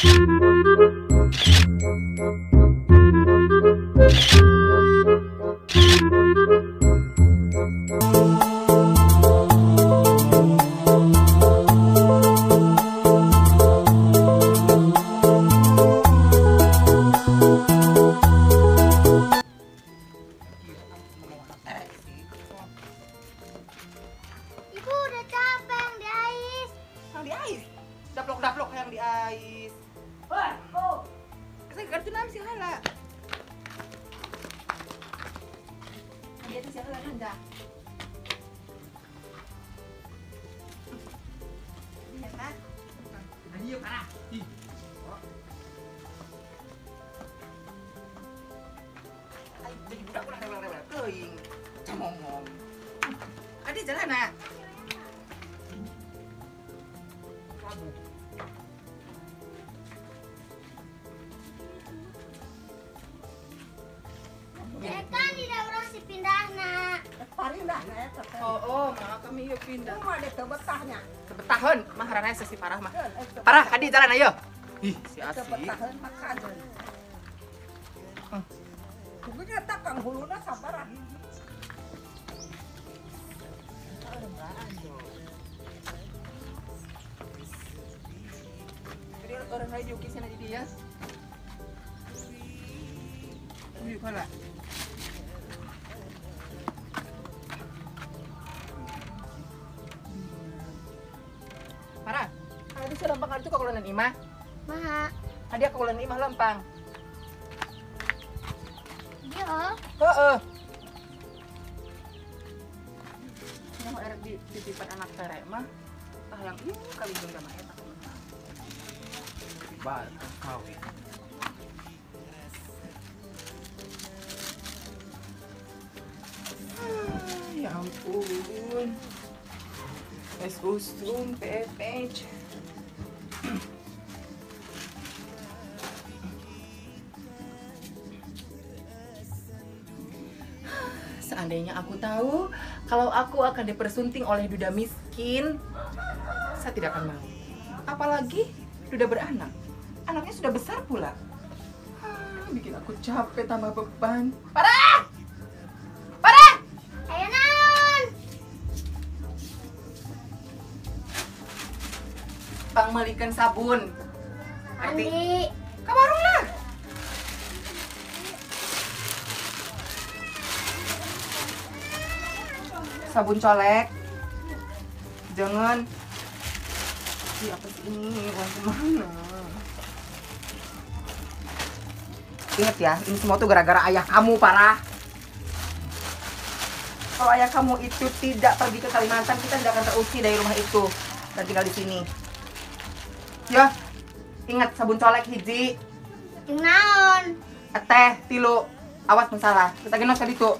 Ibu udah capek yang di ais. Yang di ais? Daplok-daplok yang di ais. Wah, oh. Saya kartu nama sih hala. Dia tuh siapa lagi enggak? Iya, Pak. Iya, parah. Ih. Ayo jadi budak ulah rewel-rewel teuing. Camongong. Adi jalan nak. Kan tidak orang si pindah nak. Oh, mah kami yuk pindah. Cuma ada kebetahnya. Kebetahan, mah harana sesi parah mah. Parah, Adi jalan ayo. Ih, si asik. Kebetahan makan. Kukunya tak kang huluna sabarah. Jadi orang lain juga sana di dia. Wih, kala. Parah. Adi sih lempang itu kakulan imah. Maha. Adi kakulan imah lempang. Iya. Heeh. Yang erek di titipan anak tere mah tah yang ieu kali jeung mah eta kumaha. Bar kawin. Ya ampun. Es usum PPH. Seandainya aku tahu kalau aku akan dipersunting oleh duda miskin, saya tidak akan mau. Apalagi duda beranak. Anaknya sudah besar pula. Bikin aku capek tambah beban. Parah! Parah! Ayo naon? Pangmelikan sabun. Andi. Ke warung lah. Sabun colek. Jangan. Ih, apa sih ini? Uang kemana? Ingat ya, ini semua tuh gara-gara ayah kamu, parah. Kalau ayah kamu itu tidak pergi ke Kalimantan, kita tidak akan terusir dari rumah itu dan tinggal di sini. Ya, ingat sabun colek hiji. Naon? Teh, tilu, awas masalah. Kita genos tadi tuh.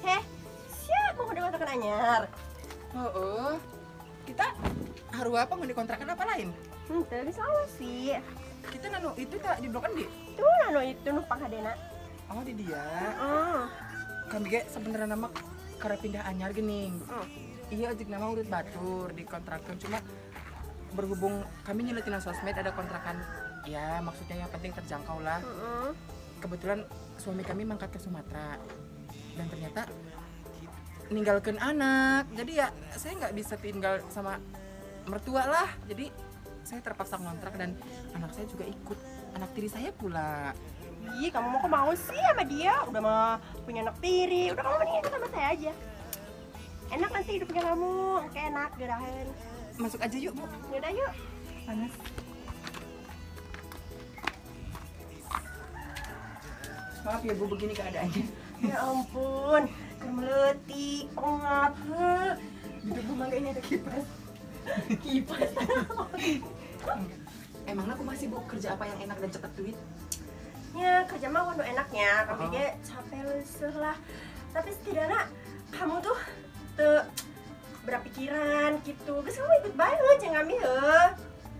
Heh, siapa mau kontrakan anyar? Oh, kita haru apa mau dikontrakan apa lain? Tadi salah sih. Kita nano itu tak di blokan di? Tuh nano itu numpang hadena. Oh di dia. Kami ge sebenarnya nama karena pindah anyar gini. Iya ajik nama urut batur dikontrakan, cuma berhubung kami nyeletin sosmed ada kontrakan ya, maksudnya yang penting terjangkau lah. Kebetulan suami kami mangkat ke Sumatera dan ternyata ninggalkan anak, jadi ya saya nggak bisa tinggal sama mertua lah, jadi saya terpaksa ngontrak dan anak saya juga ikut, anak tiri saya pula. Ih, kamu mau kok mau sih sama dia? Udah mah punya anak tiri, udah kamu mendingan ikut sama saya aja. Enak nanti hidupnya kamu, kayak enak gerahan. Masuk aja yuk, Bu. Yaudah yuk. Panas. Maaf ya Bu, begini keadaannya. Ya ampun, kermeletik, pengap. Hidup Bu mangga ini ada kipas. Kipas. Emang aku masih Bu kerja apa yang enak dan cepet duit? Ya kerja mah waduh enaknya, tapi dia capek lesuh lah. Tapi setidaknya kamu tuh berpikiran gitu. Terus kamu ikut banget jangan kami he.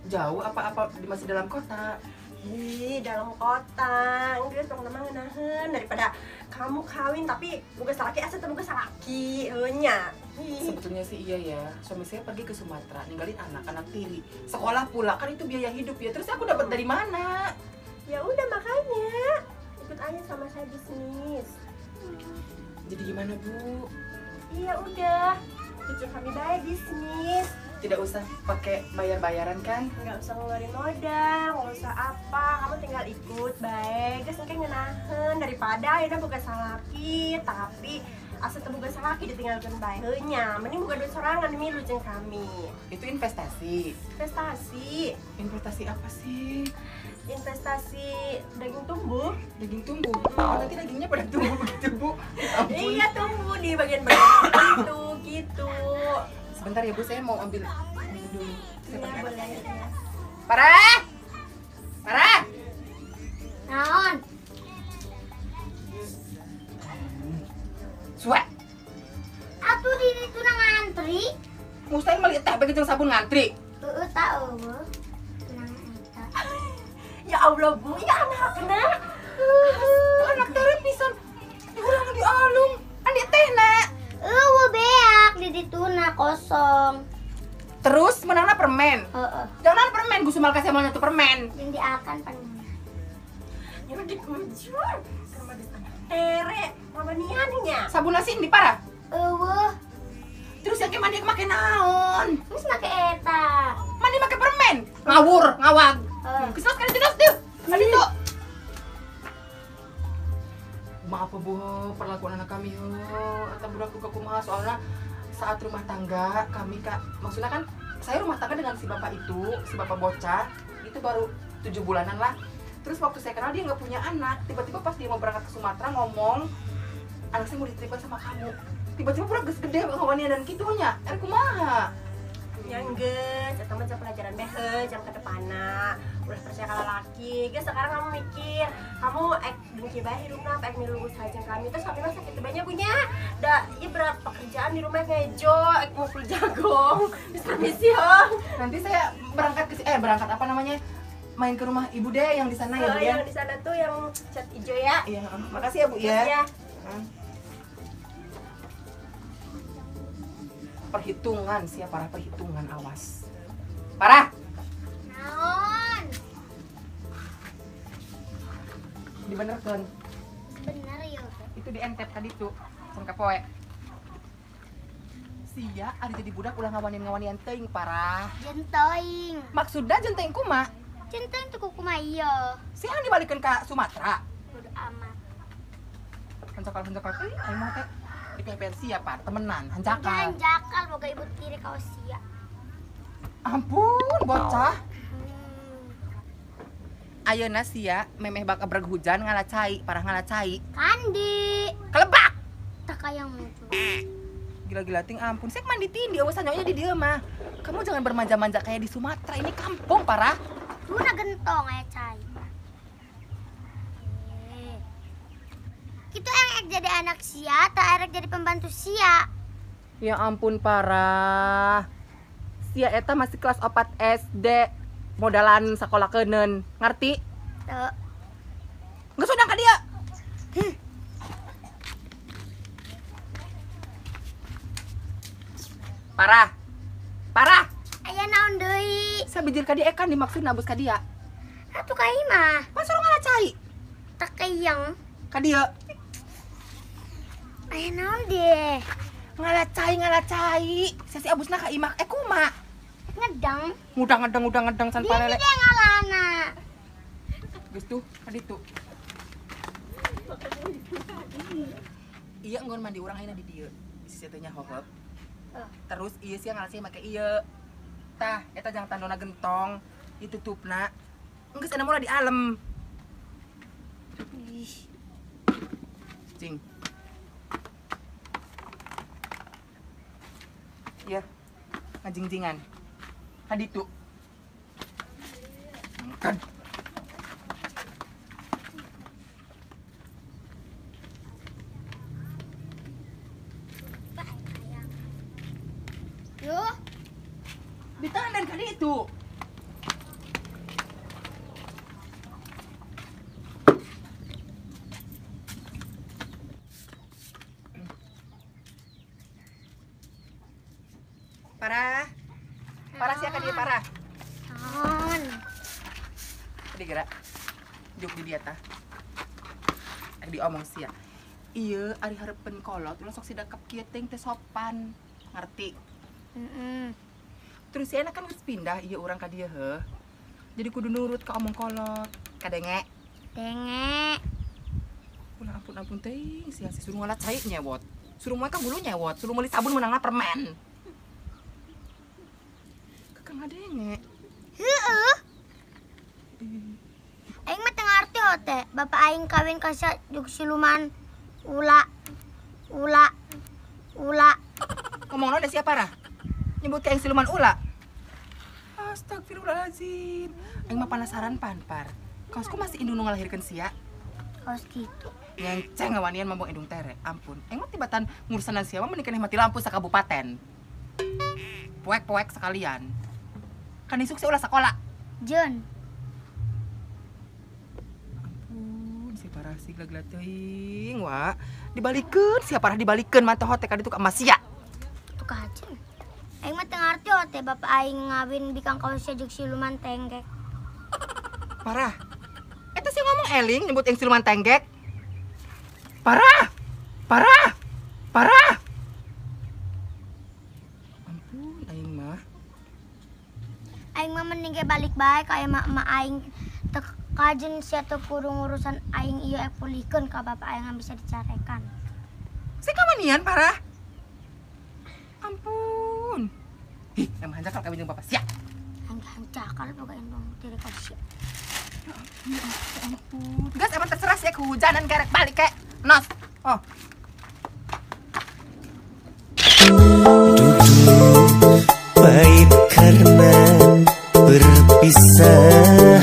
Jauh apa-apa masih dalam kota? Di dalam kota, geus tong mah ngeunaheun daripada kamu kawin tapi boga salaki asa teu boga salaki heuh nya. Sebetulnya sih iya ya, suami saya pergi ke Sumatera, ninggalin anak-anak tiri, sekolah pula, kan itu biaya hidup ya. Terus aku dapat dari mana? Ya udah makanya ikut aja sama saya bisnis. Jadi gimana Bu? Iya udah, ikut kami baik bisnis. Tidak usah pakai bayar-bayaran kan? Nggak usah ngeluarin modal, nggak usah apa, kamu tinggal ikut baik. Geus engke ngeunaheun daripada ayeuna boga salaki, tapi asa teu boga salaki ditinggalkeun bae heuh nya. Mending boga duit sorangan milu jeung kami. Itu investasi. Investasi. Investasi apa sih? Investasi daging tumbuh. Daging tumbuh? Oh, nanti dagingnya pada tumbuh begitu, Bu. Ampun. Iya, tumbuh di bagian-bagian itu gitu. Sebentar ya Bu, saya mau ambil minum dulu. Saya ya, boleh ya. Parah! Parah! Naon? Suwe. Atuh di ditu ngantri. Mustahil meli teh begitu sabun ngantri. Heeh, tak eueuh. Tenang eta. Ya Allah Bu, ya anak kena. Anak tere pisan. Diulang di alung. Andi teh nak. Eueuh beak di dituna kosong. Terus menangna permen. Heeh. Jangan permen, gusumal kasih mau nyatu permen. Jeung diakan permen. Ya dikujur. Sama geus anak tere, mawanian nya. Sabun nasi di parah. Eueuh. Terus yang mandi make naon? Geus make eta. Mandi make permen. Ngawur, ngawag. Geus kali terus tuh. Kali tuh. Maaf Bu, perlakuan anak kami atau budak duka kumaha, soalnya saat rumah tangga kami Kak, maksudnya kan saya rumah tangga dengan si bapak itu, si bapak bocah itu baru 7 bulanan lah. Terus waktu saya kenal dia nggak punya anak, tiba-tiba pas dia mau berangkat ke Sumatera ngomong, anak saya mau dititipkan sama kamu. Tiba-tiba budak geus gede ngawanian dan kitunya, kumaha? Ya geus, eta mah pelajaran beh jang ke depanna. Ulah percaya ka lalaki. Geus sekarang kamu mikir, kamu ek dengki bae hirupna, ek milu usaha jeung kami. Terus kami mah sakit banyak punya. Da ieu berapa pekerjaan di rumah ngejo, ek mukul jagung. Geus permisi ho. Nanti saya berangkat ke berangkat apa namanya? Main ke rumah ibu deh yang di sana ya, Bu ya. Yang di sana tuh yang cat ijo ya. Iya, makasih ya Bu ya. Ya. Perhitungan sih ya, parah perhitungan, awas. Parah. Naon? Dibenerkeun. Bener ya. Itu di entep tadi tuh, can kapoe. Sia ari jadi budak ulah ngawanin-ngawanian teuing parah. Jentoing. Maksudna jentoing kumaha? Jentoing tuh kumaha ieu. Sia dibalikeun ka Sumatera. Bodo amat. Hancakal-hancakal teuing aing mah teh. Di pensi ya Pak, temenan, hanjakal. Hanjakal boga ibu tiri ka sia. Ampun, bocah. Ayeuna sia memeh bak ebreg hujan ngala cai, parah ngala cai. Kandi. Kelebak. Tak kayang muncul. Gila-gila ting ampun, saya mandi tindi awas nyonya di dieu mah. Kamu jangan bermanja-manja kayak di Sumatera, ini kampung parah. Tuna gentong aya cai. Itu erek jadi anak sia atau erek jadi pembantu sia? Ya ampun parah. Sia eta masih kelas 4 SD, modalan sekolah keuneun, ngerti? Teu. Geus udang ka dieu. Parah. Parah. Aya naon deui? Sabijir ka dieu kan dimaksud nabus ka dia. Atuh ka imah. Pan suruh ngala cai. Tak kayang. Ka dieu. Aya naon deh? Ngala cai. Sesi abusna ka imah kumaha? Ngedang. Udah ngedang san palele. Dia ngalana. Geus tuh, ka ditu. Iya enggon mandi urang ayeuna di dieu. Sisi teh nya hohop. Terus iya sih ngala sih make ieu. Tah, eta jang tandona gentong, ditutupna. Geus ena moal di alem. Ih. Cing. Iya, ngajing-jingan. Kaditu. Kan. Yuh. Ditahan dan kali itu. Parah. Parah sia ka dieu parah. Naon? Tadi gerak. Juk di dia tah. Rek diomong sia. Ieu ari hareupeun kolot ulah sok sidakep kieu teh teu sopan. Ngerti? Heeh. Terus si enak kan geus pindah ieu urang ka dieu heuh. Jadi kudu nurut ka omong kolot. Kadenge. Denge. Ulah ampun-ampun teuing sia si suruh ngalat cai nyewot. Suruh moe ka bulu nyewot, suruh meuli sabun meunangna permen. Kakang ngadenge. Heeh. Aing mah teu ngarti hote, bapak aing kawin ka sia jeung siluman ula. Ula. Ula. Ngomong naon da sia parah? Nyebut ka aing siluman ula. Astagfirullahalazim. Aing mah penasaran panpar. Kaosku masih indung nu ngalahirkeun sia. Kaos kitu. Ngenceng ngawanian mambong indung tere. Ampun. Aing mah tibatan ngurusan sia mah mending keneh mati lampu sakabupaten. Poek-poek sekalian. Kan isuk sia ulah sakola. Jeun. Ampun, si parah si gila-gila teuing wa. Dibalikeun sia parah dibalikeun manteh hote ka ditu ka emas sia. Tuh kajen. Aing mah teu ngarti hote bapak aing ngawin bikang kaos sia jeung siluman tenggek. Parah. Eta sih ngomong eling nyebut aing siluman tenggek. Parah. Parah. Parah. Ampun aing mah. Aing mah mending ge balik bae ka emak-emak aing teu kajen sia teu kudu ngurusan aing ieu ek pulihkeun ka bapak aing bisa dicarekan. Si kamanian parah. Ampun. Ih, emang hanjakal kawin jeung bapak sia. Aing hanjakal boga indung tiri ka sia. Ya ampun. Gas emang terserah sih kehujanan gerek balik kek. Nos. Oh. Duduk pahit karena perpisahan.